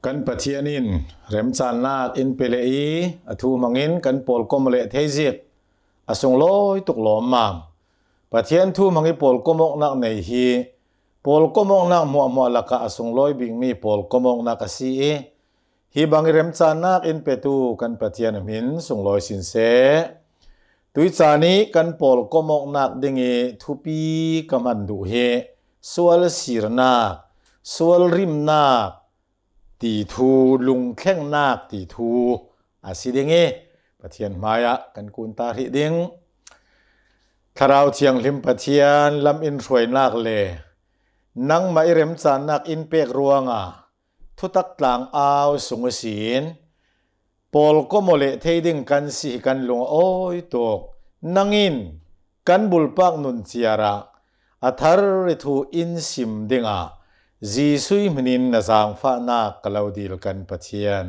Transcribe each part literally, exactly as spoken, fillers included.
Kan Pathian in remchannak in pe le i a thu hmangin kan pawlkom leh thei zik a sunglawi tuk lawmmam. Pathian thu hmang i pawlkom awknak nei hi pawlkom awknak hmuahhmuah lakah a sunglawi bikmi pawlkom awknak a si i, hi bang i remchannak in petu kan Pathian a hmin sunglawi sin seh. Tuican i kan pawlkom awknak ding i thupi ka hman duh hi sual sirnak, sual rimnak ti thu, lungthlengnak ti thu a si ding i, Pathian hmaiah kan kun ta hrih ding. Thlarau Thianghlim Pathian lam in hruainak le nangmah i remchannak in pek ruanga thutak tlang au sung ihsin pawlkom aw leh thei ding kan si hi kan lung a awi tuk. Nang in kan bulpak nun ciarah a thar i thu in sim dingah Jesuh i hminin na zangfahnak ka lo dil kan Pathian.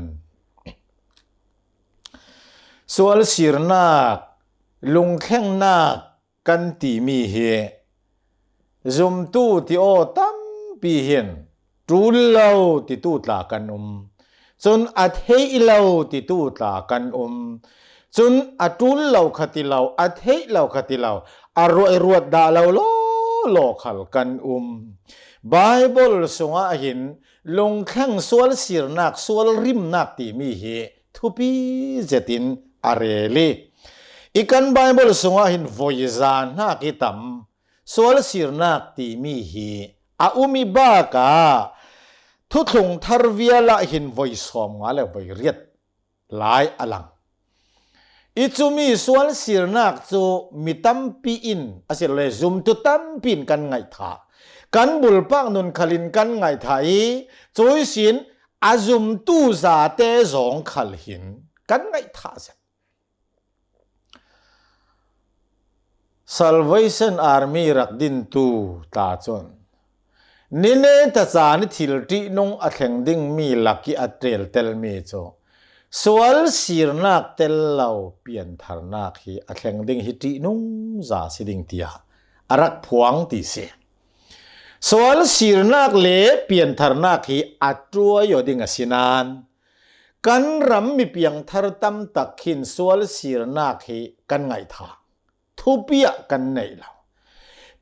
Sual sirnak, lungthlengnak kan timi hi zumtu ti aw tampi hin ṭul lo titu tla kan um. Cun a theih lo titu tla kan um. Cun a ṭul lo kha ti lo, a theih lo kha ti lo, a ruah i ruat dah lo lawlaw khal kan um. Baibal sungah hin lungthleng sual sirnak, sual rimnak timi hi thupi zetin a rel i, i kan Baibal sungah hin voi za hnak i tam, sual sirnak timi hi a um i bakah Thuthlung Thar vialah hin voi sawmnga le voi riat lai a lang. I cumi sual sirnak cu mi tampi in a si le zumtu tampi in kan ngaihthah. Kan bulpak nun khalin kan ngaihthah i, cu ihsin a zumtu zate zong khal hin kan ngaihthah zet. Salvation Army rak dintu ta cun, nine tacan i thil ṭihnung a thleng dingmi lak i a ṭeltelmi cu sual sirnak tel lo piantharnak hi a thleng ding hi ṭihnung za si ding tiah a rak phuang ti si. Sual sirnak le piantharnak hi a ṭuai aw ding a si nain, kan ram mi piangthar tam tak khin sual sirnak hi kan ngaihthah, thupi ah kan neih lo.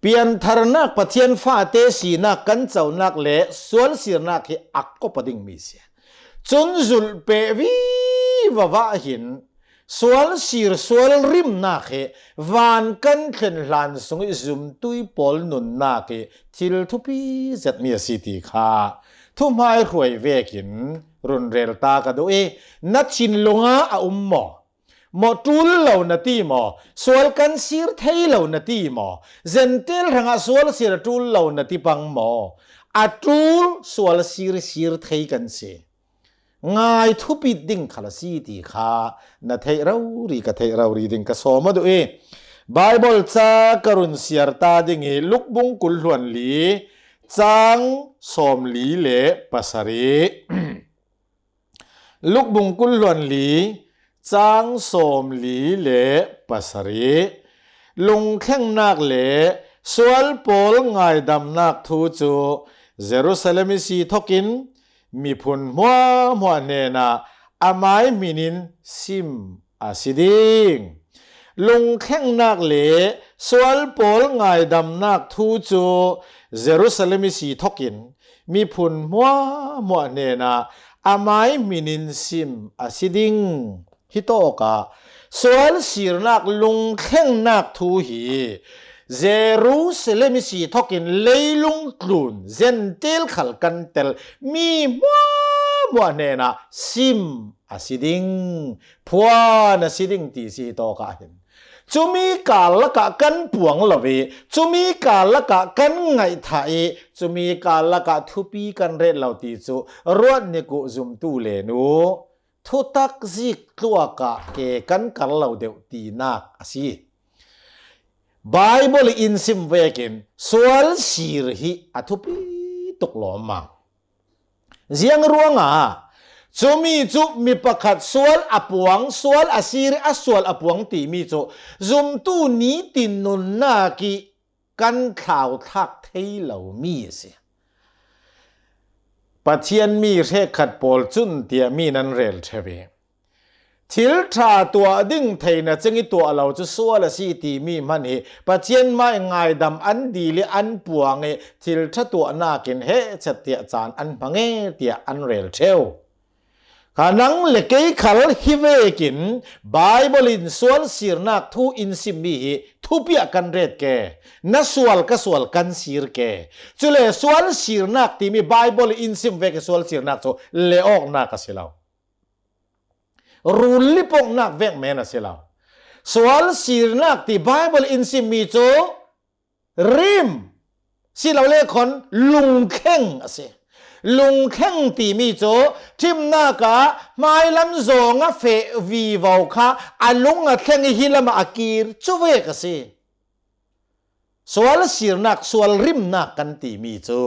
Piantharnak, Pathian fate sinak kan conak le sual sirnak hi a kop a dingmi si. Cun zulhpeh vivo ah hin sual sir, sual rimnak hi van kan thlen hlan sung i zumtu i pawl nunnak i thil thupi zetmi a si ti kha thuhmai hruai vekin run rel ta ka duh i, na thinlung ah a um maw? Maw ṭul lo na ti maw? Sual kan sir thei lo na ti maw? Zentail hrangah sual sir a ṭul lo na ti pang maw? A ṭul sual sir sir thei kan si. Ngai thupit ding khal a si ti kha na theih rori, ka theih rori ding ka sawm a duh i, Baibal ca ka run siar ta ding i, Luk bung kul hluan li, cang sawm li le pasarih. Luk bung kul hluan li, cang sawm li le pasarih. Lungthlengnak le sual pawl ngaidamnak thu cu Jerusalem i si thokin miphun hmuahhmuah hnenah amai hminin sim a si ding. Lungthlengnak le sual pawl ngaidamnak thu cu Jerusalem i si thokin miphun hmuahhmuah hnenah amai hminin sim a si ding. Hitawkah sual sirnak, lungthlengnak thu hi Jerusalem i si thokin leilung tlun Zentail khal kan tel mi hmuahhmuah hnenah sim a si ding, phuan a si ding ti si hitawkah hin. Cumi kar lakah kan puang lo i, cumi kar lakah kan ngaihthah i, cumi kar lakah thupi kan ret lo ti cu ruat nik uh zumtu le nu, thutak zik tluakah ke kan kar lo deuh tinak a si. Baibal i in sim vekin sual sir hi a thupi tuk lawmmam. Ziang ruangah cumi cu mi pakhat sual a puang, sual a sir i a sual a puang timi cu zumtu nitin nunnak i kan thlauthlak thei lomi a si. Pathian mi hrekkhat pawl cun tiah mi nan rel ṭheu i, thil ṭha tuah ding theihna cing i tuah lo cu sual a si timi hman hi Pathian hmai ngaidam an dil i an puang i thil ṭha tuahnak in he chat tiah caan an hmang e tiah an rel ṭheu. Kha nang le kei khal hi vekin Baibal in sual sirnak thu in simmi hi thupiak kan ret ke, na sual ka sual kan sir ke. Cule sual sirnak timi Baibal in sim vekin sual sirnak cu le awknak a si lo. Rul lipoknak vek men a si lo. Sual sirnak ti Baibal in simmi cu rim si lo le khawn lungthleng a si. Lungthleng timi cu ṭhimnak ah hmailam zawng a feh vivo kha a lung a thleng i hi lam ah a kir cu vek a si. Sual sirnak, sual rimnak kan timi cu,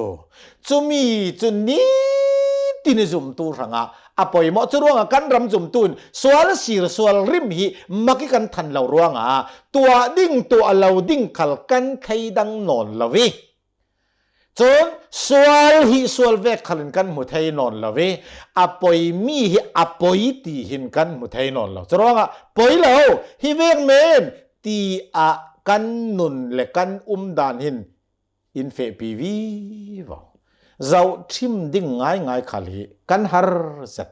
cumi cu nitin i zumtu hrangah a poimawh. Cu ruangah kan ram zumtu in sual sir, sual rim hi mak i kan than lo ruangah tuah ding, tuah lo ding khal kan thei dang nawn lo i, cun sual hi sual vek khal in kan hmu thei nawn lo i, a poimi hi a poi ti hin kan hmu thei nawn lo. Cu ruangah poi lo, hi vek men ti ah kan nun le kan um dan hin in fehpi vivo. Zoh ṭhim ding ngaingai khal hi kan har zet.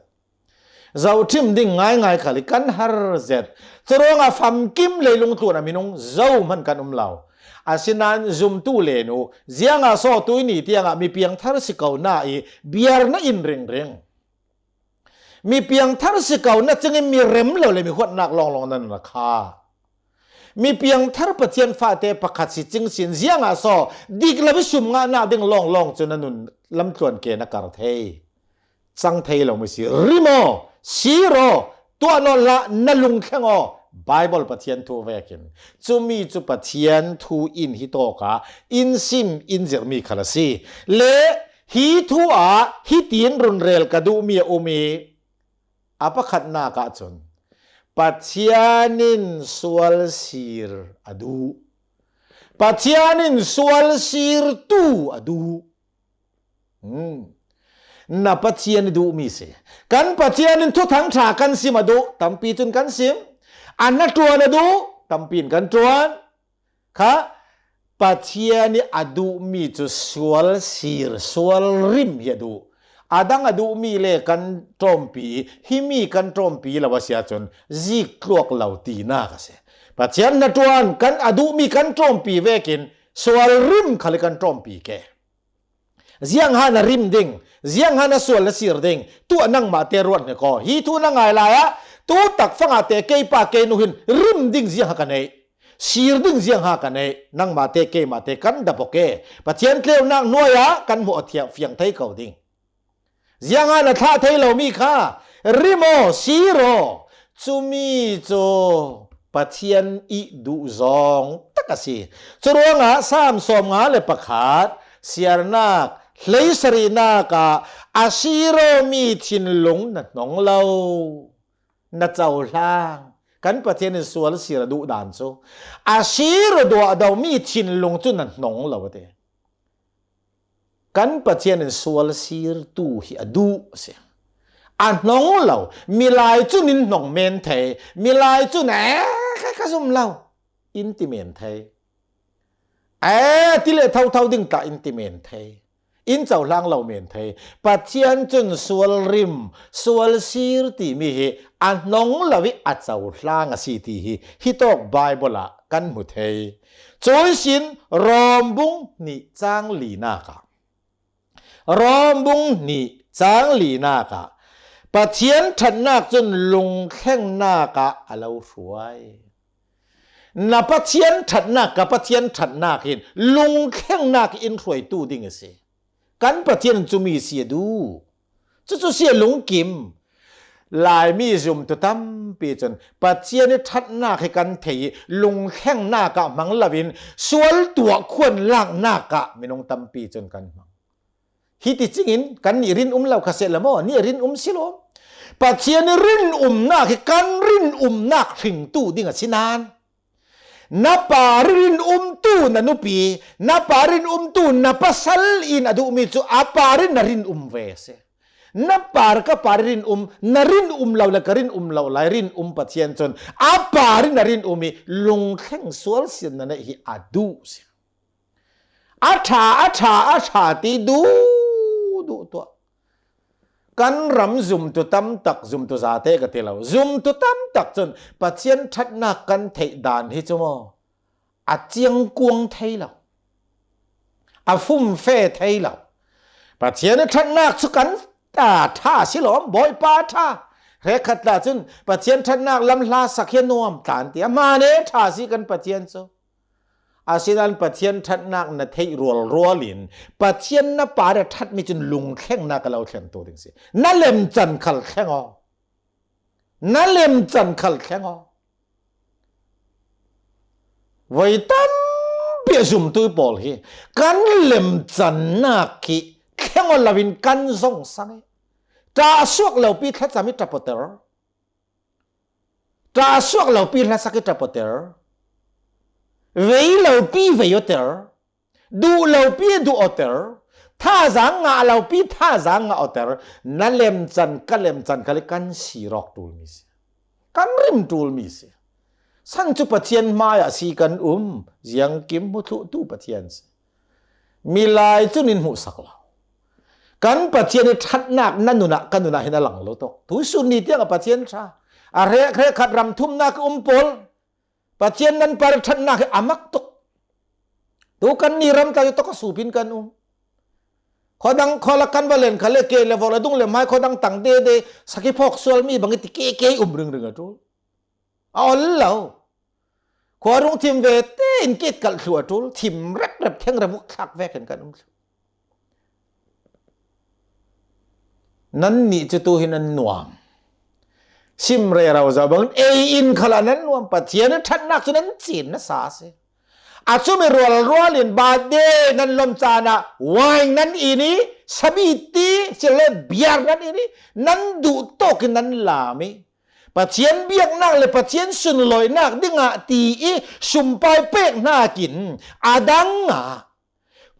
Zoh ṭhim ding ngaingai khal hi kan har zet. Cu ruangah famkim leilung tlun a minung zo hman kan um lo. Asinain zumtu le nu, ziangah sawtu i ni tiangah mi piangthar si ko na i biar na in ringring. Mi piangthar si ko na cingin mi rem lo le mi huatnak lawnglawng na nun a kha. Mi piangthar Pathian fate pakhat si cing sin ziangah saw dik lo i sum ngahnak ding lawnglawng cu na nun lamtluan ke na kar thei. Cang thei lo mi si. Rim aw, sir aw, tuah nawn hlah, na lungthleng aw. Baibal Pathian thu vekin cumi cu Pathian thu in hi tawkah in sim in zirhmi khal a si. Le hi thu ah hitin runrel ka duhmi a um i, a pakhatnak ah cun Pathian in sual sir a duh. Pathian in sual sirtu a duh. Hmm. Na Pathian i duhmi si. Kan Pathian in thuthang ṭha kan sim a duh, tampi cun kan sim. A hnaṭuan a duh, tampi in kan ṭuan. Kha Pathian i a duhmi cu sual sir, sual rim hi a duh. A dang a duhmi le kan ṭawmpi, himi kan ṭawmpi lo a si ahcun zik tluak lo tinak a si. Pathian hnaṭuan kan a duhmi kan ṭawmpi vekin sual rim khal i kan ṭawmpi ke. Ziangha na rim ding, ziangha na sual na sir ding, tuah nangmah te ruat hnik aw. Hi thu na ngai lai ah, tu tak fangah te kei pa kei nu hin rim ding ziangha ka neih, sir ding ziangha ka neih, nangmah te keimah te kan da bawk e. Pathian tleunak hnuai ah kan hmuh a thiang fiang thei ko ding. Ziangha na thlah thei lo mi kha rim aw, sir aw. Cumi cu Pathian i duh zawng tak a si. Cu ruangah Salm sawmnga le pakhat, siarnak hleisarihnak ah a sir aw mi thinlung na hnong lo, na cohlang. Kan Pathian in sual sir a duh dan cu a sir aw duah do mi thinlung cu na hnong lo a ti. Kan Pathian in sual sirtu hi a duh a si. A hnong lo, milai cun in hnong men thei, milai cun, "Eh, ka, ka zum lo," in ti men thei. "Eh, ti le thotho ding tla," in ti men thei. In cohlang lo men thei. Pathian cun sual rim, sual sir timi hi a hnong lo i a cohlang a si ti hi, hi tawk Baibal ah kan hmu thei. Cui sin Rom bung hnih cang linak ah, Rom bung hnih cang linak ah, Pathian ṭhatnak cun lungthlengnak ah a lo hruai. Na Pathian ṭhatnak, ka Pathian ṭhatnak hin lungthlengnak in hruaitu ding a si. Kan Pathian in cumi si a duh. Cucu si a lungkim. Laimi zumtu tampi cun Pathian i ṭhatnak hi kan thei i lungthlengnak ah hmang loin sual tuah khuan laknak ah minung tampi cun kan hmang. Hiti cingin kannih rin um lo kha seh la maw, nih rin um si lo. Pathian i rin umnak hi kan rin umnak hringtu ding a si nain, na pa rin umtu na nupi, na pa rin umtu na pasal in a duhmi cu a pa rin na rin um ve a si. Na par ka par rinum, na rinum lo le ka rinum lo lai rinum Pathian cun a par in a rinum i lungthleng sualsirna neih hi a duh si. A ṭha, a ṭha, a ṭha ti duh duh tuah. Kan ram zumtu tam tak, zumtu zate ka ti lo, zumtu tam tak cun Pathian ṭhatnak kan theih dan hi cu maw, a ciangkuang thei lo, a fumfe thei lo. Pathian a ṭhatnak cu kan ta ṭha si lo, Bawipa ṭha. Hrekkhat tla cun Pathian ṭhatnak lam hla sak hi a nuam tlan ti, a hmaan e ṭha si kan Pathian cu. Asinain Pathian ṭhatnak na theih rualrual in Pathian na par a ṭhatmi cun lungthlengnak a lo thlengtu ding si. Na lemcan khal thleng aw. Na lemcan khal thleng aw. Voi tampi a zumtu pawl hi kan lemcannak khi thleng aw loin kan zong sang i ṭah suak lopi thlacam i ṭapoter. Ṭah suak lopi hlasak i ṭapoter. Vei lopi vei awter. Duh lopi duh awter. Thazaang ngah lopi thazaang ngah awter. Na lemcan ka lemcan khal i kan sir awk ṭulmi si. Kan rim ṭulmi si. San cu Pathian hmaiah si kan um, ziangkim hmu thluhtu Pathian si. Milai cun in hmuhsak lo. Kan Pathian i ṭhatnak na nunah, ka nunah hin a lang lo tuk. Tusun ni tiang a Pathian ṭha. A hrek, hrekkhat ram thumnak i um pawl. Pathian nan par ṭhatnak hi a mak tuk. Tu kan ni ram tla tuk a supin kan um. Khuadang khualak kan va len kha le ke le vok le dung le hmai khuadang tang dede sakhi phawk sual mi bang i ti ke ke um ringring a ṭul. A ol lo. Khua rung thim ve tein kit kalh thluh a ṭul, thim rep rep theng rep vuk thlak vekin kan um thluh. Nan nih cu tu hi nan nuam. Sim rero zo bangin ei in khalah nan nuam. Pathian a ṭhatnak cu nan cin nasa a si. A cumi rualrual in birthday nan lawm caan ah wine nan in i, sabiti, sile biar nan in i, nan duh tawk in nan lam i, Pathian biaknak le Pathian sunlawinak dingah ti i sumpai pek hnakin a dang ah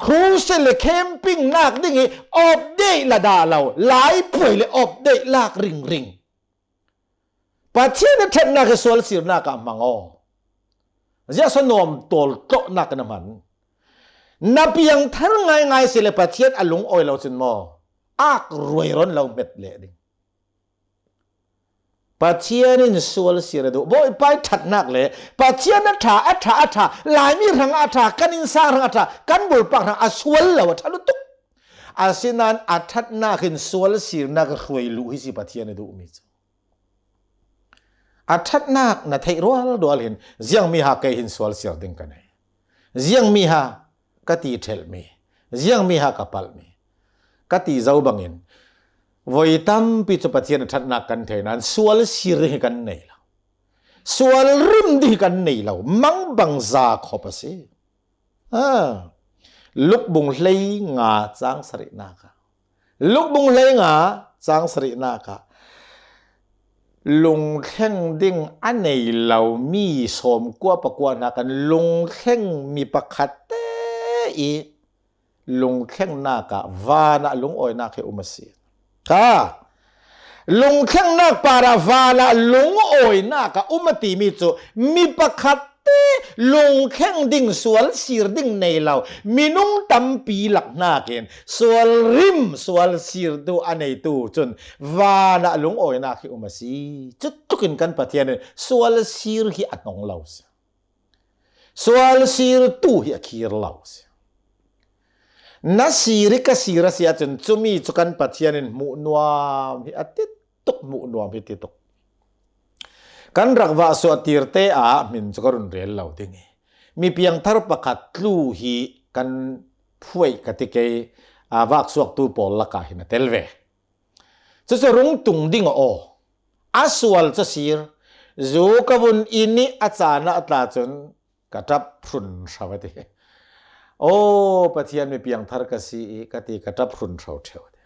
crusade le camping nak ding i update la dah lo, laipuai le update lak ringring. Pathian a ṭhatnak i sualsirnak ah hmang aw. Ziahsa nuam tawl tlawhnak in a hman. Na piangthar ngaingai si le Pathian a lungawi lo cun maw, ak ruai rawn lo hmet leh ding. Pathian in sualsir a duh. Bawipa i ṭhatnak le Pathian a ṭha, a ṭha, a ṭha, Laimi hrang a ṭha, kan innsang hrang a ṭha, kan bulpak hrang a sual lo a ṭha lutuk. Asinain a ṭhatnak in sualsirnak hruai luh hi si Pathian a duhmi cu. A ṭhatnak na theih rualrual hin ziangmi ha kei hin sualsir ding ka nei. Ziangmi ha ka ti ṭhelhmi, ziangmi ha ka palhmi, ka ti zo bangin voi tampi cu Pathian a ṭhatnak kan thei nain sualsir ding hi kan nei lo. Sual rim ding hi kan nei lo. Mangbangza khop a si. A, Luk bung hlei nga cang sarihnak ah, Luk bung hlei nga cang sarihnak ah lungthleng ding a nei lo mi sawmkua pakua hna kan lungthleng mi pakhat te i lungthlengnak ah van ah lungawinak hi um a si. Kha lungthlengnak parah van ah lungawinak ah um a timi cu mi pakhat te lungthleng ding, sual sir ding nei lo minung tampi lak hnakin sual rim, sual sirtu a neitu cun van ah lungawinak hi um a si. Cutukin kan Pathian in sual sir hi a hnong lo si. Sual sirtu hi a khir lo si. Na sir i ka sir a si ahcun cumi cu kan Pathian in hmuh nuam hi a ti tuk, hmuh nuam hi ti tuk. Kan rak vah suah tirte ah hmin cu ka run rel lo ding i, mi piangthar pakhat tlu hi kan phuaih ka ti kei, aa, vaksuaktu pawl lakah hin a tel ve. Cucu rung tung ding aw. A sual cu sir. Zu ka vun in i a caan ah tla cun ka ṭap hrun hro a ti. Aw, Pathian mi piangthar ka si i ka ti, ka ṭap hrun hro ṭheu a ti.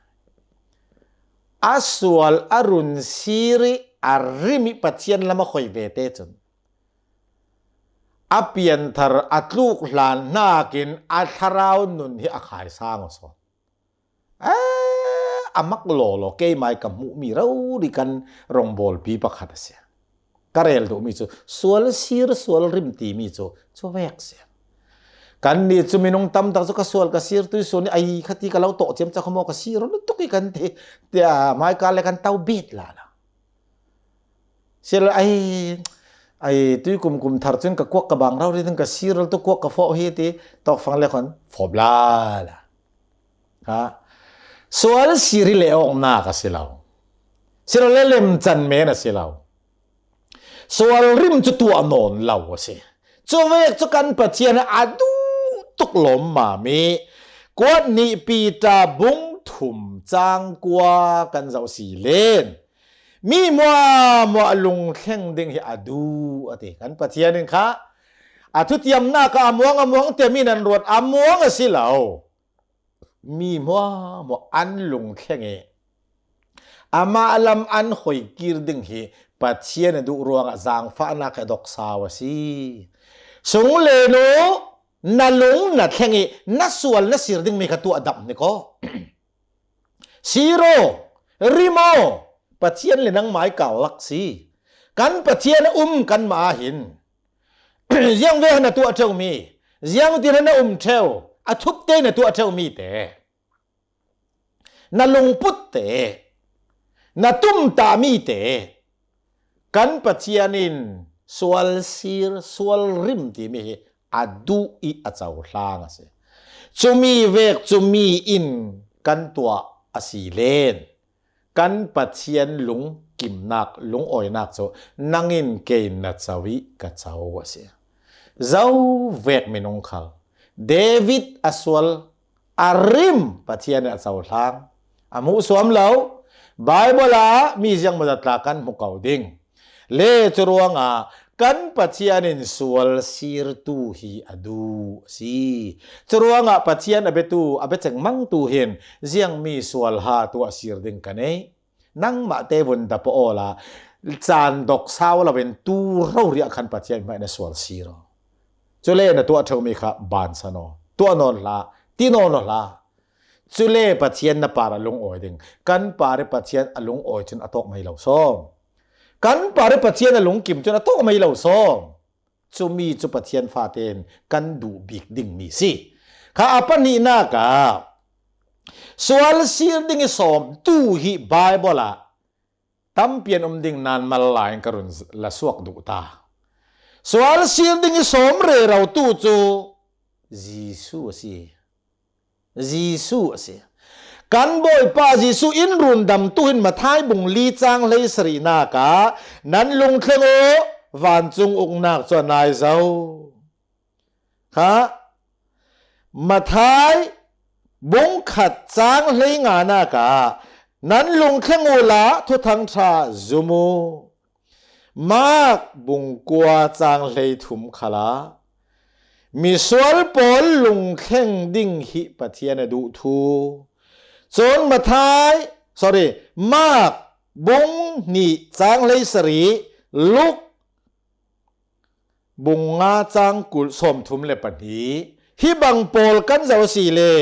A sual a run sir i a rim i Pathian lam a khoi ve te cun a pianthar a tluk hlan hnakin a thlarau nun hi a khai sang aw sawn. A, a mak lawlaw keimai ka hmuhmi rori kan rawngbawlpi pakhat a si. Ka rel duhmi cu sual sir, sual rim timi cu cu vek si. Kannih cu minung tamtak cu ka sual ka sir, tuisual nih ai kha ti ka lo tawh ciamco kha maw ka sir lutuk i kan ti. Tia hmaika le kan tau bet lala. Sir ai, ai tuikum kum thar cun ka kuak ka bang rori ding ka sir tu kuak ka fawh hi ti tawkfang le khon fawp lala. Ha? Sual sir hi le awknak a si lo. Sir le lemcan men a si lo. Sual rim cu tuah nawn lo a si. Cuvek cu kan Pathian a duh tuk lawmmam i kuat nih Pita bung thum cang kua kan zoh si len mi hmuahmuah lungthleng ding hi a duh a ti. Kan Pathian in kha a thutiamnak ah a muang a muang tiami nan ruat a muang a si lo. Mi hmuahmuah an lungthleng i amah lam an hoikir ding hi Pathian a duh ruangah zaangfahnak he doksau a si. Sung le nu na lung na thleng i na sual na sir dingmi kha tuah damh ni ko. Sir aw, rim aw, Pathian le nangmai kal lak si. Kan Pathian a um kanmah ah hin ziang ve na tuah ṭheumi, ziang tin na um ṭheu, a thupte na tuah ṭheumi te, na lungput te, na tumtahmi te, kan Pathian in sual sir, sual rim timi hi a duh i a cohlang a si. Cumi vek cumi in kan tuah a si len kan Pathian lungkimnak, lungawinak cu nang in kei na co i ka co a si. Zo vek minung khal David a sual a rim Pathian in a cohlang a hmuh suam lo. Bible ah mi ziangmawzat tla kan hmu ko ding. Le curuangah kan Pathian in sual sirtu hi a duh a si. Curuangah Pathian a biatu, a biacengmangtu hin ziangmi sual ha tuah sir ding ka nei. Nangmah te vun da pah awla caan dok sau loin tu rori ah khan Pathian hmai na sual sir aw. Cule na tuah ṭheumi kha bansan aw. Tuah nawn hlah, ti nawn aw hlah. Cule Pathian na par a lungawi ding. Kan par i Pathian a lungawi cun a tawk mai lo sawm. Kan par i Pathian a lungkim cun a tawk mai lo sawm. Cumi cu Pathian fate in kan duh bik dingmi si. Kha a pahnihnak ah sual sir ding i sawmtu hi Bible ah tampi an um ding nan mal lai in ka run la suak duh ta. Sual sir ding i sawm rero tu cu Jesuh a si. Jesuh a si. Kan Bawipa Jesuh in rundamtu hin Matthai bung li cang hleisarihnak ah nan lungthleng aw, vancung uknak cu a nai zo. Kha Matthai bung khat cang hleinganak ah nan lungthleng uhla Thuthang ṭha zum u. Mark bung kua cang hleithum khalah misual pawl lungthleng ding hi Pathian a duh thu. Cun Matthai, sorry, Mark bung hnih cang hleisarih, Luk bung nga cang kul sawmthum le pahnih hi bang pawl kan zoh a si le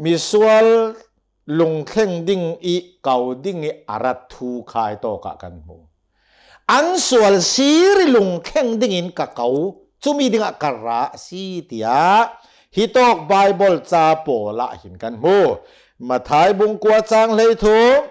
misual lungthleng ding i kau ding i a rat thu khai tawkah kan hmu. An sual sir i lungthleng dingin ka kau, cumi dingah ka ra a si, tiah hi tawk Bible ca pawl ah hin kan hmu. Matthai bung kua cang hleithum,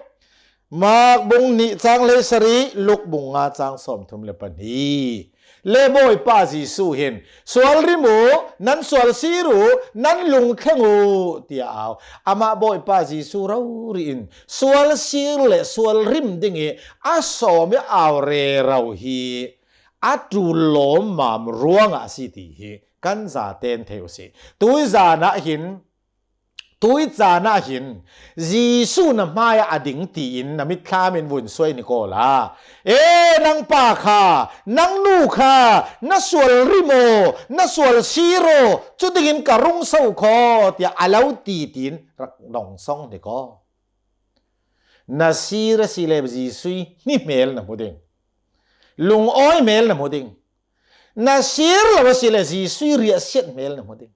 Mark bung hnih cang hleisarih, Luk bung nga cang sawmthum le pahnih. Le Bawipa Jesuh hin, sual rim u, nan sual sir u, nan lungthleng u, tiah au. Amah Bawipa Jesuh rori in sual sir le sual rim ding i a sawm i au rero hi a ṭul lawmmam ruangah a si ti hi kan zaten thei u si. Tui zan ah hin, tui caan ah hin Jesuh na hmai ah a ding tiin na mitthlam in vun suai ni kaw la. E, nang pa kha, nang nu kha, na sual rim aw, na sual sir aw, cu dingin ka rung so khaw, tiah a lo ti tiin rak dong song ni kaw. Na sir a si le Jesuh hni hmel na hmu ding. Lungawi hmel na hmu ding. Na sir lo a si le Jesuh riahsiat hmel na hmu ding.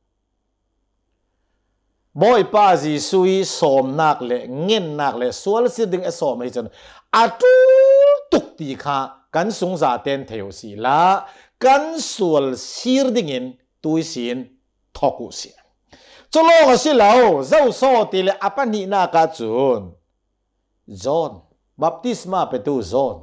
Bawipa Jesu i sawmnak le ngennak le sualsir ding a sawm hi cun a ṭul tuk ti kha kan sungzaten thei uh sih la, kan sualsir dingin tuisin thok uh sih. Cu lawng a si lo, zoso ti le a pahnihnak ah cun John, baptisma petu John.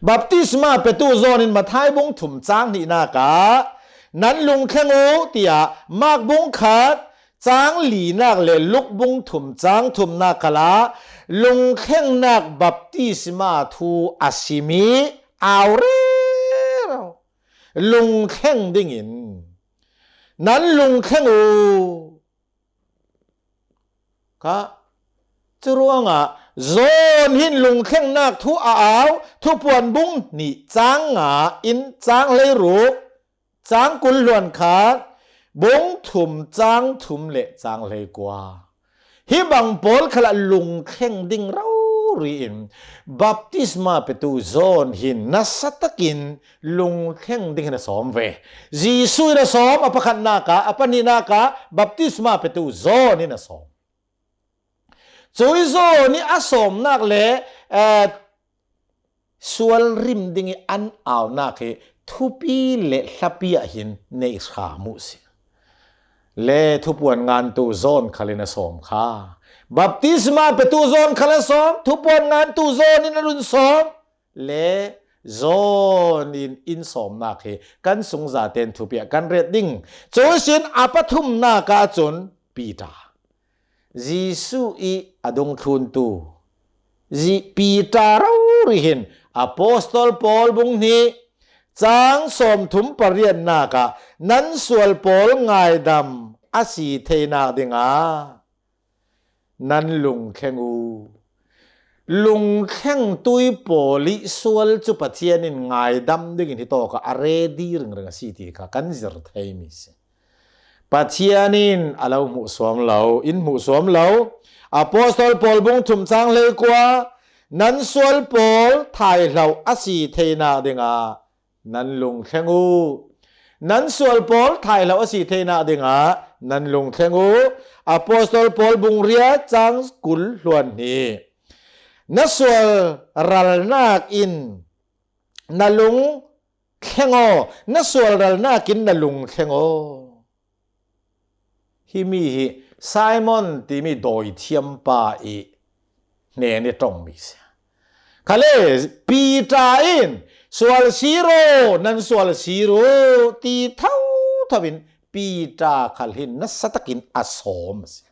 Baptisma petu John in Matthai bung thum cang hnihnak ah, "Nan lungthleng uh," tiah Mark bung khat cang linak le Luk bung thum cang thumnak khalah lungthlengnak baptisma thu a sim i au rero. Lungthleng dingin nan lungthleng uh. Kha. Curuangah John hin lungthlengnak thu a au, Thupuan bung hnih cang nga in cang hleiruk, cang kul hluan khat, bung thum cang thum le cang hleikua. Hi bang pawl khalah lungthleng ding rori in baptisma petu John hin nasa takin lungthleng ding hin a sawm ve. Jesu in a sawm, a pakhatnak ah, a pahnihnak ah baptisma petu John in a sawm. Cui John i a sawmnak le, eh, sual rim ding i an aunak hi thupi le hlapi ah hin neih hram uh si. Le Thupuan ngantu John khal in a sawm kha. Baptisma petu John khal a sawm, Thupuan ngantu John in a run sawm. Le John in in sawmnak hi kan sungzaten thupi ah kan ret ding. Cuisin a pathumnak ah cun Peter, Jesu i a dungthluntu, Peter rori hin Apostol Paul bung hnih cang sawmthum pariatnak ah nan sual pawl ngaidam a si theinak dingah nan lungthleng uh. Lungthlengtui pawl i sual cu Pathian in ngaidam dingin hitawk ah a ready ringring a si ti kha kan zir theimi si. Pathian in a lo hmuhsuam lo, in hmuhsuam lo. Apostol Paul bung thum cang hleikua, nan sual pawl thaihlauh a si theinak dingah nan lungthleng uh. Nan sual pawl thaihlauh a si theinak dingah nan lungthleng uh. Apostol Paul bung riat cang kul hluan hnih. Na sual ralnak in na lung thleng aw, na sual ralnak in na lung thleng aw. Himi hi Simon timi dawithiam pa i hnen i ṭongmi si. Khale Peter in sual sir aw, nan sual sir uh ti thotho in Peter khal hin nasa takin a sawm a si.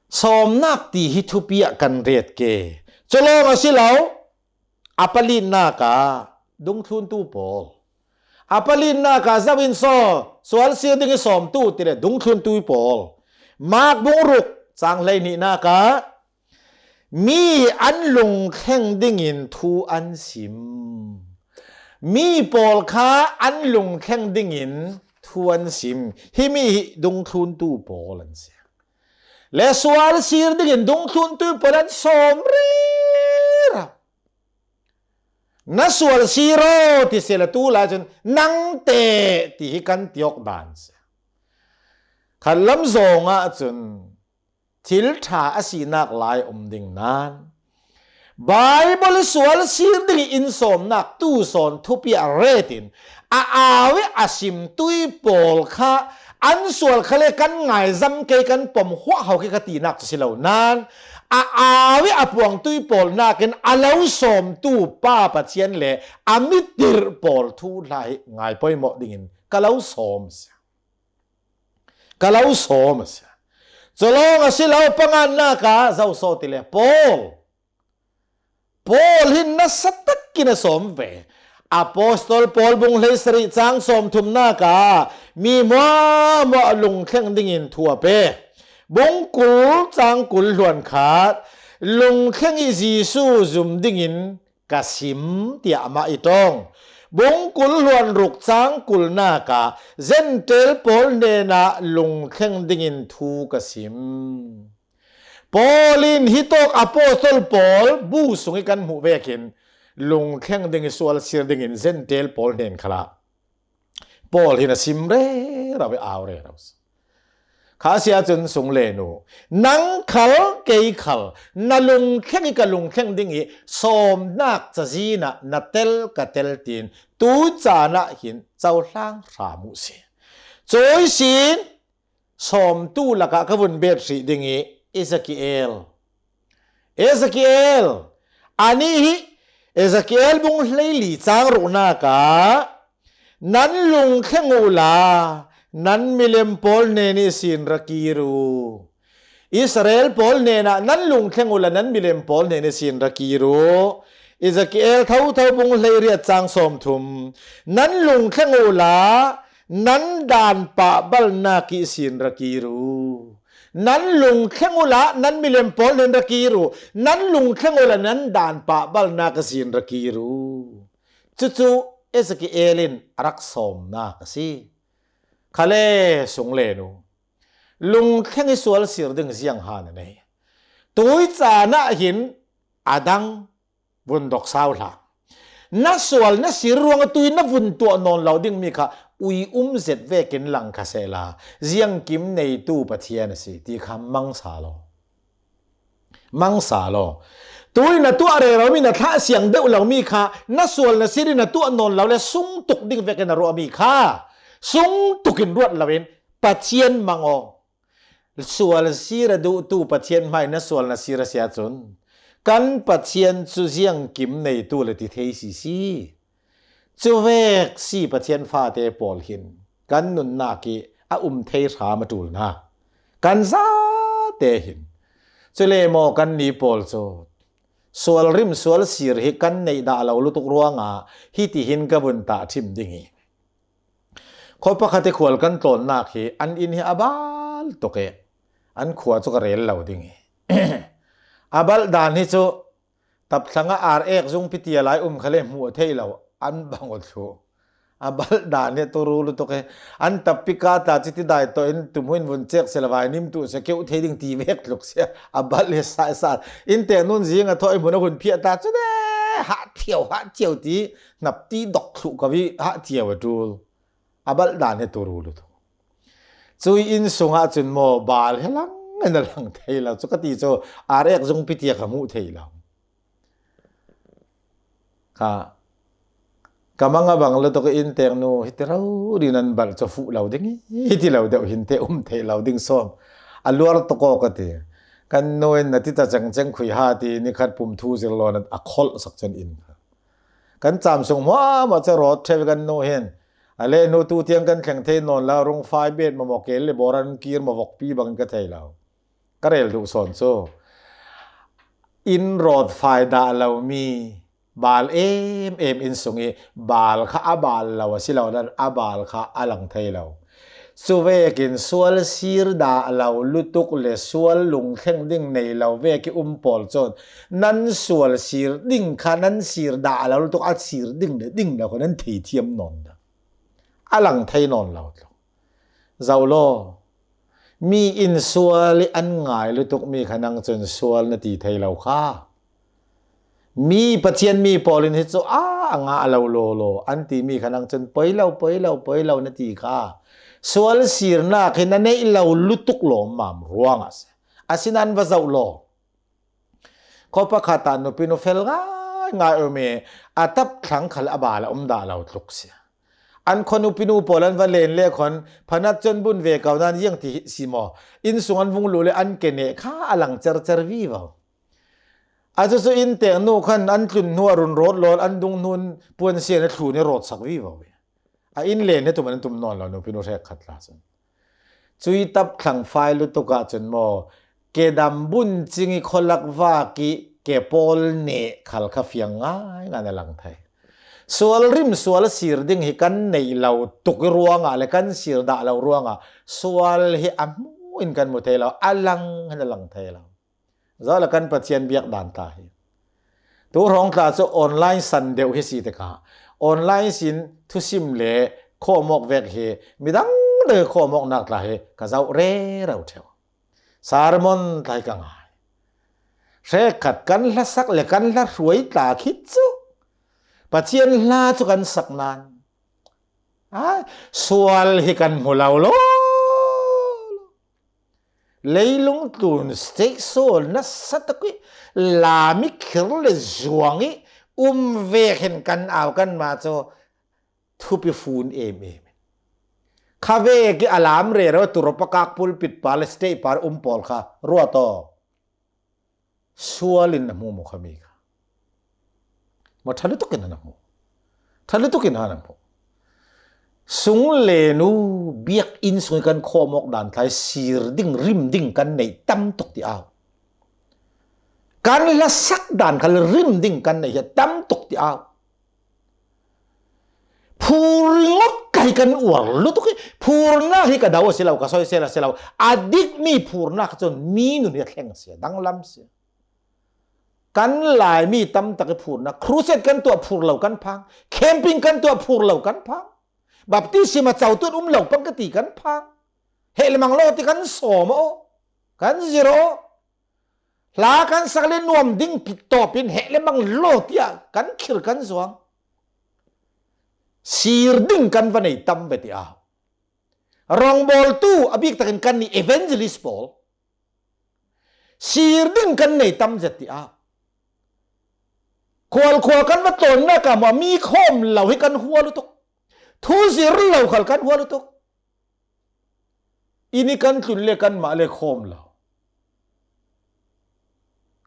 Sawmnak ti hi thupi ah kan ret ke. Cu lawng a si lo. A palinak ah dungthluntu pawl. A palinak ah zo in saw sual sir ding i sawmtu ti le dungthluntu pawl. Mark bung ruk cang hleihnihnak ah mi an lungthleng dingin thu an sim. Mi pawl kha an lungthleng dingin thu an sim. Himi hi dungthluntu pawl an si. Le sual sir dingin dungthluntu pawl an sawm rero. Na sual sir aw ti si le tu lai cun nang teh ti hi kan ti awk dan si. Khatlam zong ah cun thil ṭha a sinak lai um ding nan Baibal i sual sir ding i in sawmnak tu sawn thupi a ret in a au i a simtui pawl kha an sual kha le kan ngaizam kei, kan pom huah hau kei ka tinak cu si lo nan, a au i a puangtui pawl nakin a lo sawmtu pa Pathian le a mitirh pawl thu hla hi ngai poimawh dingin ka lo sawm a si. Ka lo sawm a si. Cu lawng a si lo, pangannak ah zo saw ti le Paul. Paul hin nasa takin a sawm ve. Apostol Paul bung hleisarih cang sawmthumnak ah mi hmuahhmuah lungthleng dingin thu a pe. Bung kul cang kul hluan khat, lungthleng i Jesu zum dingin ka sim, tiah amah i ṭong. Bung kul hluan ruk cang kulnak ah Zentail pawl hnenah lungthleng dingin thu ka sim. Paul in hitawk apostol pawl bu sung i kan hmuh vekin lungthleng ding i sual sir dingin Zentail pawl hnen khalah Paul hin a sim rero i au rero. Kha sia cun sung len uh. Nang khal, kei khal, na lungthleng i ka lungthleng ding i sawmnak cazin ah na tel ka tel tiin tu caan ah hin cohlang hram uh si. Cui sin sawmtu lakah ka vun bet hrih ding i Ezekiel. Ezekiel, anih hi Ezekiel bung hleili cang ruknak ah nan lungthleng uhla nan milem pawl hnen ihsin ra kir uh. Israel pawl hnenah nan lungthleng uhla nan milem pawl hnen ihsin ra kir uh. Ezekiel thotho bung hleiriat cang sawmthum. Nan lungthleng uhla nan daan pahbalnak ihsin ra kir uh. Nan lungthleng uhla nan milem pawl hnen ra kir uh. Nan lungthleng uhla nan daan pahbalnak ihsin ra kir uh. Cucu Ezekiel in a rak sawmnak a si. Khale sung len uh. Lungthleng i sual sir ding ziang han a nei. Tui caan ah hin a dang vun dok sau hlah. Na sual na sir ruangah tui na vun tuah nawn lo dingmi kha ui um zet vekin lang kha sehla, ziangkim neitu Pathian a si ti kha mangsa law. Mangsa law. Tui na tuah rero mi, na thlah siang deuh lo mi kha na sual na sir in na tuah nawn lo le sung tuk ding vekin na ruahmi kha sung tukin ruat loin Pathian mang aw. Sual sir a duhtu Pathian hmai na sual na sir a si ahcun kan Pathian cu ziangkim neitu le ti thei sisi. Cuvek si Pathian fate pawl hin kan nunnak i a um thei hram a ṭul hna. Kan zate hin. Cule maw kan ni pawl cu sual rim sual sir hi kan neih dah lo lutuk ruangah hitihin ka vun tahṭhim ding i, khuapakhat i khual kan tlawnnak hi an inn hi a bal tuk i an khua cu ka rel lo ding i a balh dan hi cu tapthlang ah ar ek zungpi tia lai um kha le hmuh a theih lo an bang aw thluh. A balh dan hi a turu lutuk i an tappi ka ta citi dai tawh in tum hun vun cek si lo vai nim tu se keuh thei ding ti vek tluk si a balh hi sa sa in tek nun zing a thaw i hmun a hun phiah ta cu de hah thiau hah thiau ti hnap ti dok thluh ka vi hah thiau a ṭul. A balh dan hi turu lutuk. Cui inn sungah cun maw bal hi lang in a lang thei lo cu ka ti cu ar ek zungpi tia ka hmuh thei lo. Kha ka mang a bang lutuk in tek nu hiti rori nan balh cu fuh lo ding i hiti lo deuh hin te um thei lo ding sawm a luar tuk aw ka ti. Kan nu in na ti ta cengceng khui ha ti ni khat pum thu zir lawn a kholh sak cun in kha kan cam sung hmuahhmuah cu rawt ṭheu kan nu hin a le nu tu tiang kan thleng thei nawn lo rung fai bet mamaw kel le bawr an kir mavok pi bangin ka thei lo. Ka rel duh sawn cu in rawt fai dah lomi bal em em in sung i bal kha a bal lo a si lo nan a bal kha a lang thei lo. Cuvekin sual sir dah lo lutuk le sual lungthleng ding nei lo vek i um pawl cun nan sual sir ding kha nan sir dah lo lutuk a sir ding le ding lo kha nan thei thiam nawn dah. A lang thei nawn lo tluk. Zoh law, mi in sual i an ngai lutuk mi kha nang cun sual na ti thei lo kha. Mi Pathian mi pawl in hi cu a, a ngah lo law law an ti mi kha nang cun poi lo, poi lo, poi lo na ti kha. Sual sirnak hi na neih lo lutuk lawmmam ruangah a si. Asinain va zoh law. Khuapakhat ah nupi nu fel ngaingai um i a tapthlang khal a bal a um dah lo tluk si. An khua nupi nu pawl an va len le khon phanat cun bun ve ko nan ziang ti hi si maw? Inn sung an vung luh le an ke neh kha a lang cercer vivo. A cucu in tek nu khan an tlun hnu a run rawt lawn an dung hnu puan sian a thlun i rawt sak vivo. A inn len hi tum an tum nawn lo nupi nu hrekkhat hla cun. Cui tapthlang fai lutuk ah cun maw, kedam bun cing i khualak vak i ke pawl neh khal kha fiang ngaingai na lang thei. Sual rim sual sir ding hi kan neih lo tuk i ruangah le kan sir dah lo ruangah sual hi a hmu in kan mu thei lo, a lang hin a lang thei lo. Zoh le kan Pathian biak dan tla hi. Tu hrawng tla cu online san deuh hi si tikah online sin thusim le khawmawk vek hi midang deuh khawmawknak tla hi ka zoh rero ṭheu. Sermon tla hi ka ngai. Hrekkhat kan hlasak le kan hla hruai tla khit cu Pathian hla cu kan sak nan, a, sual hi kan hmu lo law. Leilung tlun state sawl nasa tak i, lam i khir le zuang i um vek hen kan au, kanmah cu thupi fun em em. Kha vek i a lam rero, turupa kak pulpit pa le state pa um pawl kha ruat aw. Sual in na hmu maw kha mi kha? Maw ṭha lutuk in na hmu? Ṭha lutuk in na hmu? Sung le nu biakinn sung i kan khawm awk dan thlai sir ding, rim ding kan neih tam tuk ti au. Kan hlasak dan khal rim ding kan neih hi tam tuk ti au. Phur ringawt kha hi kan uar lutuk i, phurnak hi ka dau a si lo, ka soisel a si lo. A dikmi phurnak cun mi nun hi a thleng a si, a danglam a si. Kan Laimi tam tak i phurnak, crusade kan tuah phur lo kan phang, camping kan tuah phur lo kan phang, baptisma cotun um lo pang ka ti kan phang, heh le mang lo ti kan sawm aw, kan zir aw, hla kan sak le nuam ding tawp in heh le mang lo tiah kan khir kan zuang. Sir ding kan va nei tam ve ti au. Rawngbawltu a bik takin kan ni evangelist pawl. Sir ding kan nei tam zet ti au. Khualkhual kan va tlawnnak ah maw mi khawm lo hi kan hua lutuk. Thu zir lo khal kan hua lutuk. Inn i kan tlun le kanmah le khawm lo.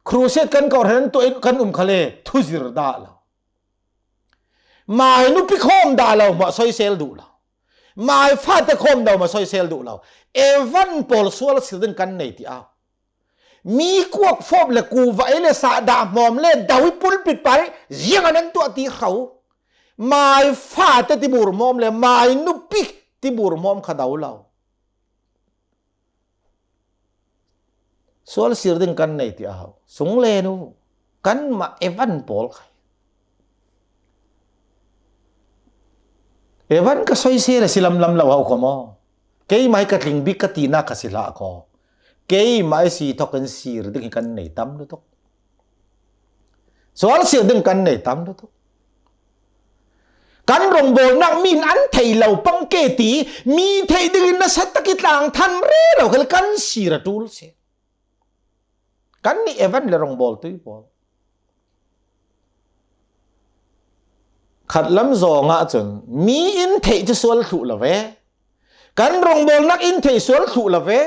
Crusade kan kawhhran tuah in kan um kha le thu zir dah lo. Mai nupi khawm dah lo maw soisel duh lo. Mai fate khawm dah maw soisel duh lo. Evan pawl sual sir ding kan nei ti au. Mi kuak fawp le kuva ei le sah dah hmawm le dau i pulpit pa i ziang a nan tuah ti hro. Mai fate tibur hmawm le mai nupi tibur hmawm kha dau lo. Sual sir ding kan nei ti au. Sung le nu, kanmah evan pawl kha hi. Evan ka soisel a si lamlam lo hau kho maw? Keimah hi ka tling bik ka tinak ka si hlah kho. Keimah i si thawk in sir ding hi kan nei tam lutuk. Sual sir ding kan nei tam lutuk. Kan rawngbawlnak mi in an thei lo pang ke ti, mi theih dingin nasa tak i tlang than rero khal kan sir a ṭul si. Kan nih evan le rawngbawltu pawl. Khatlam zawng ah cun mi in theih cu sual thluh lo ve. Kan rawngbawlnak in theih sual thluh lo ve.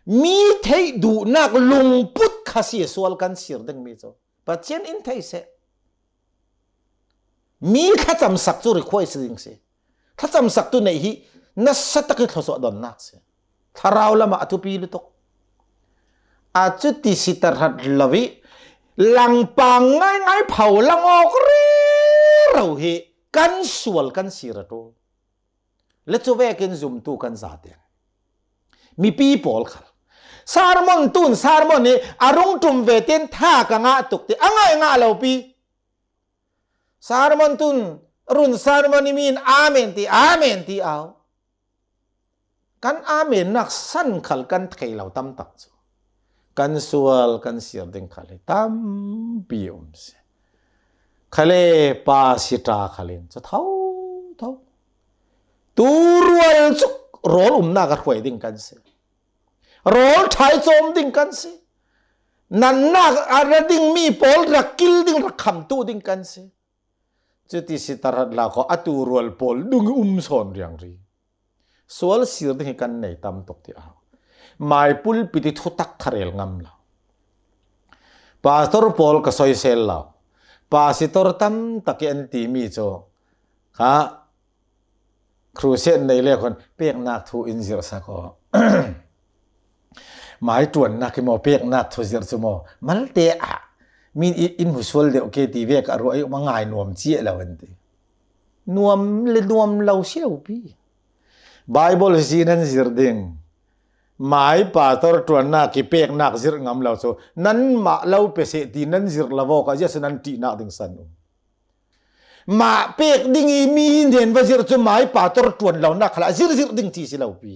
Mi theih duhnak lungput kha si sual kan sir dingmi cu. Pathian in thei seh. Mi thlacamsak cu rikhuai si ding si. Thlacamsaktu neih hi nasa tak i thluasuah donnak si. Thlarau lamah a thupi lutuk. A cuti si tahrat lo i langpang ngaingai pho lang awk rero hi kan sual kan sir a ṭul. Le cu vekin zumtu kan zate mipi pawl khal sermon tun sermon hi a rung ṭum ve tein tha ka ngah tuk ti a ngaih ngah lo pi. Sermon tun run sermon i mi in amen ti, amen ti au. Kan amennak san khal kan thei lo tam tak cu kan sual kan sir ding khal hi tampi um si. Khale pa si ṭa khal in cu tho tho. Tu rual cuk rawl umnak a hruai ding kan si. Rawl ṭhai cawm ding kan si. Natnak a ra dingmi pawl rak kil ding, rak khamtu ding kan si. Cuti si tahrat la kho a tu rual pawl dung i um sawn riangri. Sual sir ding hi kan nei tam tuk ti au. Mai pulpit i thutak kha rel ngam lo. Pastor pawl ka soisel lo. Pastor tam tak i an timi cu kha crusade nei le khon peknak thu in zirh sak aw. Mai ṭuannak i maw peknak thu zirh cu maw malte ah mi in i, in hmu sual deuh ke ti vek a ruah i um a ngai nuam cia lo an ti. Nuam le nuam lo si lo pi. Bible si nan zirh ding. Mai pastor ṭuannak i peknak zirh ngam lo cu nanmah lo pe seh ti nan zirh lo awk a ziah si nan ṭihnak ding san um. Mah pek ding i mi hnen va zirh cu mai pastor ṭuan lonak khalah zirzirh ding ci si lo pi.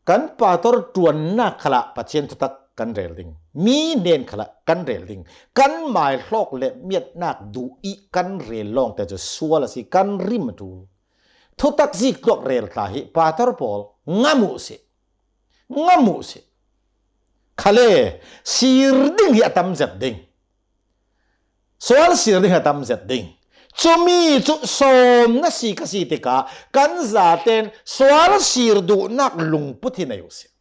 Kan pastor ṭuannak khalah Pathian thutak kan rel ding, mi hnen khalah kan rel ding, kan mai hlawk le miatnak duh i kan rel lawngte cu sual a si, kan rim a ṭul. Thutak zik tluak rel tla hi pastor pawl ngam uh sih. ngam uh sih. Khale, sir ding hi a tam zet ding. Sual sir ding hi a tam zet ding. Cumi cu sawm na si ka si tikah kan zaten sual sir duhnak lungput hi nei uh sih.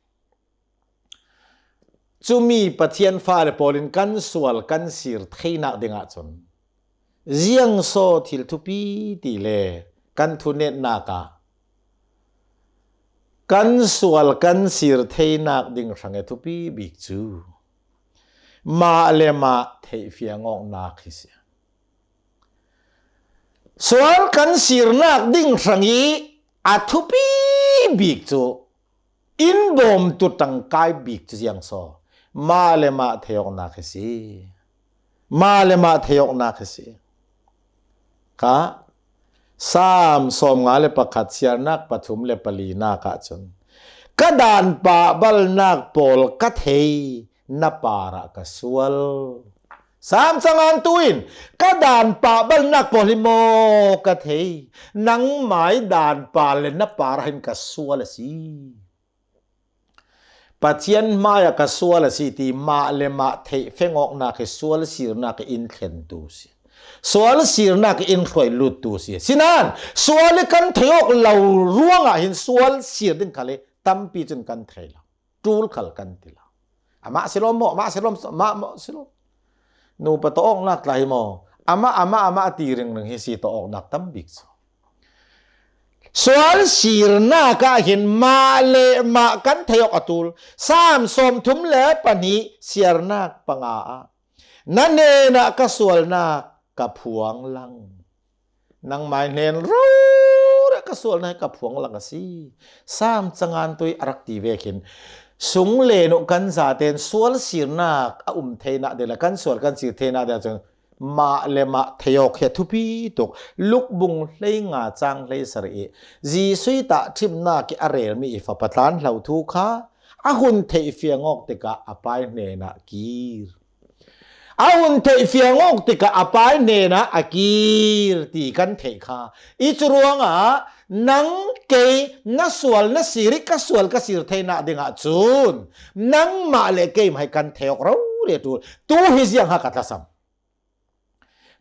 Cumi Pathian fale pawl in kan sual kan sir theinak dingah cun ziangsaw thil thupi ti le kan thunetnak ah kan sual kan sir theinak ding hrang i thupi bik cu mah le mah theihfiang awknak hi si. Sual kan sirnak ding hrang i a thupi bik cu in bawmtu tangkai bik cu ziangsaw mah le mah theihawknak hi si. Mah le mah theihawknak hi si. Kha Saam sawmnga le pakhat, siarnak pathum le palinak ah cun ka daan pahbalnak pawl ka thei, na parah ka sual. Saam cangantu in ka daan pahbalnak pawl hi maw ka thei, nangmai daan pal le na parah hin ka sual a si. Pathian hmaiah ka sual a si ti mah le mah theih fengawknak hi sual sirnak in thlentu si. Sual sirnak in hruai luttu si. Sinain sual i kan theih awk lo ruangah hin sual sir ding khal i tampi cun kan thei lo. Tul khal kan ti lo. Amah si lawm maw, amah si lawm, amah maw si lawm. Nupa tawh awknak tla hi maw? Amah, amah, amah ti ringring hi si tawh awknak tam bik cu. Sual sirnak ah hin mah le mah kan theih awk a tul. Saam sawmthum le pahnih, siarnak panga ah na hnenah ka sualnak ka phuang lang. Nangmai hnen rori ka sualnak ka phuang lang a si. Saam cangantu i a rak ti vekin sung le nu kan zaten sual sirnak a um theinak ding le kan sual kan sir theinak ding cun mah le mah theih awk hi a thupi tuk. Luk bung hleinga cang hleisarih i Jesuh i tahṭhimnak i a relmi i fapa tlanhlo thu kha a hun theih fiang awk tikah a pai hnenah kir. A hun theih fiang awk tikah a pai hnenah a kir ti kan theih kha. I cu ruangah nang kei na sual na sir i ka sual ka sir theinak dingah cun nangmah le keimah hi kan theih awk rori a tul. Tu hi ziang ha ka tlasam.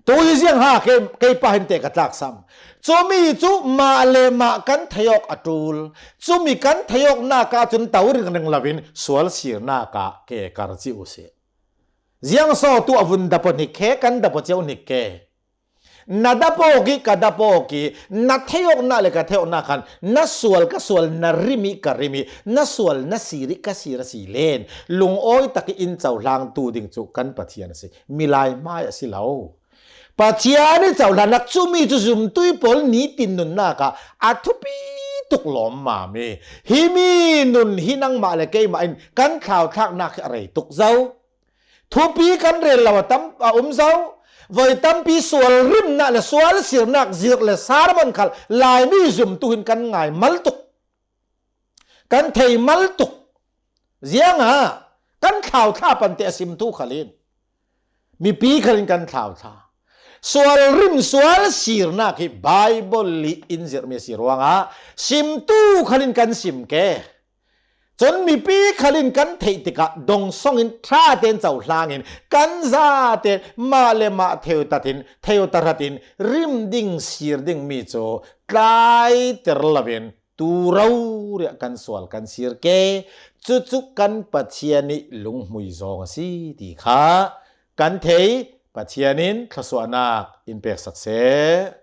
Tu hi ziang ha kei, kei pa hin te ka tlaksam. Cumi cu mah le mah kan theih awk a tul. Cumi kan theih awknak ah cun to ringring loin sual sirnak ah ke kar ci u sih. Ziangsaw tu a vun dap aw hnik khe, kan dap aw cio hnik ke. Na dap awk i ka dap awk i na theih awknak le ka theih awknak khan na sual ka sual, na rim i ka rim i na sual na sir i ka sir a si len lungawi tak i in cohlangtu ding cu kan Pathian a si. Milai hmai a si lo. Pathian i cohlannak cumi cu zumtu i pawl nitin nunnak ah a thupi tuk lawmmam i himi nun hi nangmah le keimah in kan thlauthlaknak hi a rei tuk zo. Thupi kan rel lo a tam a um zo. Voi tampi sual rimnak le sual sirnak zirh le sermon khal Laimi zumtu hin kan ngai mal tuk. Kan thei mal tuk. Ziangah kan thlauthla pante a simtu khal in mipi khal in kan thlauthla. Sual rim sual sirnak hi Baibal i in zirhmi a si ruangah simtu khal in kan sim ke. Cun mipi khal in kan theih tikah dongsong in ṭha tein cohlang in kan zate mah le mah theutat in theutat in rim ding sir dingmi cu tlaiter loin tu rori ah kan sual kan sir ke. Cucu kan Pathian i lunghmui zawng a si ti kha kan thei. Pathian in thluasuahnak in peksak seh.